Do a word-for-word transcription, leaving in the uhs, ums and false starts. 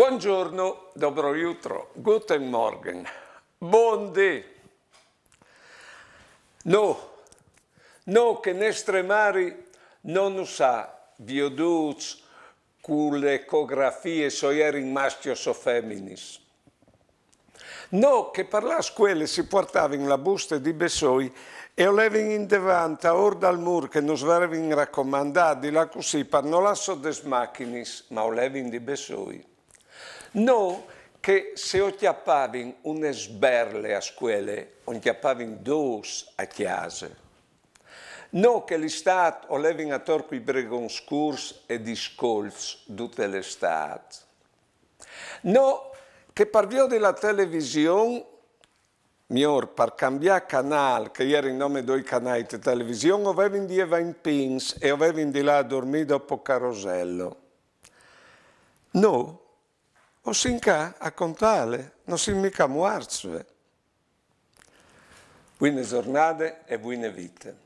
Buongiorno, dobro jutro, guten Morgen, bundì. No, no che nestre mari no nus à vioduts cu le ecografie se o jerin mascjos o feminis. No che par lâ a scuele si puartavin la buste di bessôi e o levin indevant aôr dal mûr che nus vevin racomandât di lâ cussì par no lâ sot des machinis, ma o levin di bessôi. No che se o cjapavin une sberle a scuele, o 'nt cjapavin dôs a cjase. No che l'istât o levin ator cui bregons curts e discolçs dute l'istât. No che par viodi la television, miôr, par cambiâ canâl, che a jerin nome doi canâi te television, o vevin di jevâ in pins e o vevin di lâ a durmî dopo Carosello. No, o sin ca a contâle, no sin mica muarts, ve. Buine zornade e buine vite.